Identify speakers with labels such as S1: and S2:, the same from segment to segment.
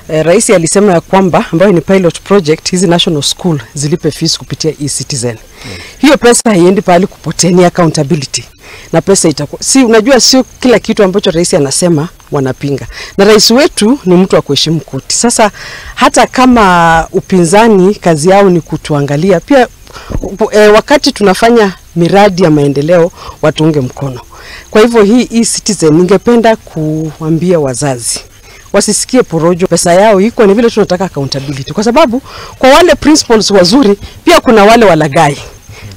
S1: Rais alisema ya kwamba, ambayo ni pilot project, hizi national school zilipe fees kupitia e-Citizen. Hiyo pesa haiendi pahali kupotea, ni accountability. Na pesa itakuwa, si unajua sio kila kitu ambacho rais anasema wanapinga. Na rais wetu ni mtu wa kuheshimu koti. Sasa hata kama upinzani kazi yao ni kutuangalia, pia wakati tunafanya miradi ya maendeleo watuunge mkono. Kwa hivyo hii e-Citizen ningependa kuambia wazazi wasisikie porojo, pesa yao iko, ni vile tunataka accountability. Kwa sababu kwa wale principals wazuri pia kuna wale walagai.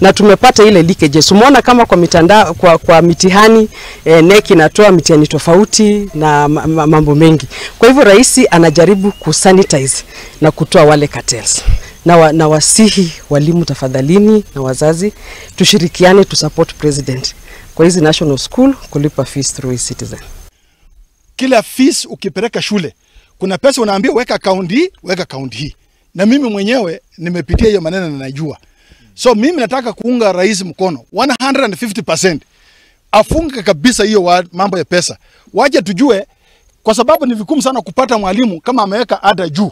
S1: Na tumepata ile leakages. Umeona kama kwa mitandao, kwa mitihani, NEC inatoa mitihani tofauti na mambo mengi. Kwa hivyo rais anajaribu kusanitize na kutoa wale cartels. Na wasihi walimu tafadhalini na wazazi tushirikiane to support president kwa hizi national school kulipa fees through e-Citizen.
S2: Kila fees ukipeleka shule kuna pesa unaambiwa weka account hii, weka account hii. Na mimi mwenyewe nimepitia hiyo maneno na najua. So mimi nataka kuunga rais mkono 150%. Afunge kabisa hiyo mambo ya pesa. Waje tujue, kwa sababu ni vigumu sana kupata mwalimu kama ameweka ada juu.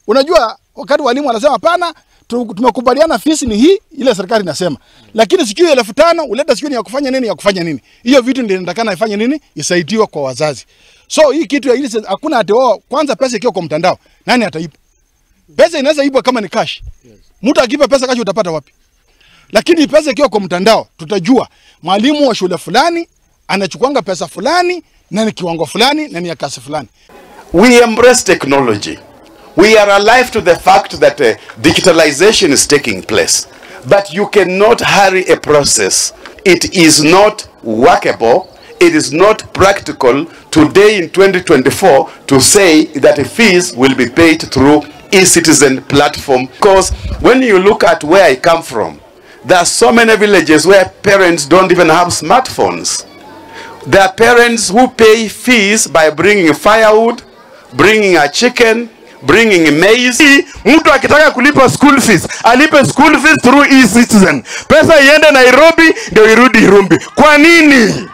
S2: Unajua wakati walimu wanasema hapana, tumekubaliana fees ni hii, ile serikali inasema. Lakini siku 5,000 uleta siku ni ya kufanya nini, ya kufanya nini. Hiyo vitu ndio inatakana ifanye nini? Isaidiwe kwa wazazi. So hii kitu ya ile hakuna ati wao, kwanza pesa ikiwa kwa mtandao, nani ataipa? Pesa inaweza ibwa kama ni cash. Mtu akipa pesa cash utapata wapi? Lakini pesa ikiwa kwa mtandao, tutajua mwalimu wa shule fulani anachukuanga pesa fulani na ni kiwango fulani na ni ya kasi fulani.
S3: We embrace technology. We are alive to the fact that digitalization is taking place. But you cannot hurry a process. It is not workable. It is not practical today in 2024 to say that fees will be paid through e-Citizen platform. Because when you look at where I come from, there are so many villages where parents don't even have smartphones. There are parents who pay fees by bringing firewood, bringing a chicken, bringing maize.
S4: Mtu akitaka kulipa school fees, alipe school fees through e-Citizen. Pesa iende Nairobi ndio irudi Irumbi. Kwa nini?